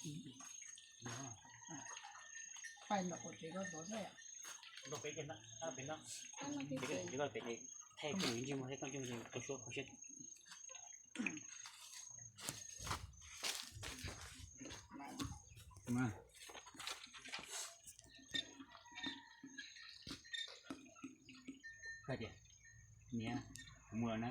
Pais nram qaum tsev ko tod xwb. Nrog peb ces nrog peb no, ces koj pem ces thaij koj tus ntsej muag thiab koj ntsej muag qhov suab qhov siab. Koj tias, niam, kuv mus lawm na.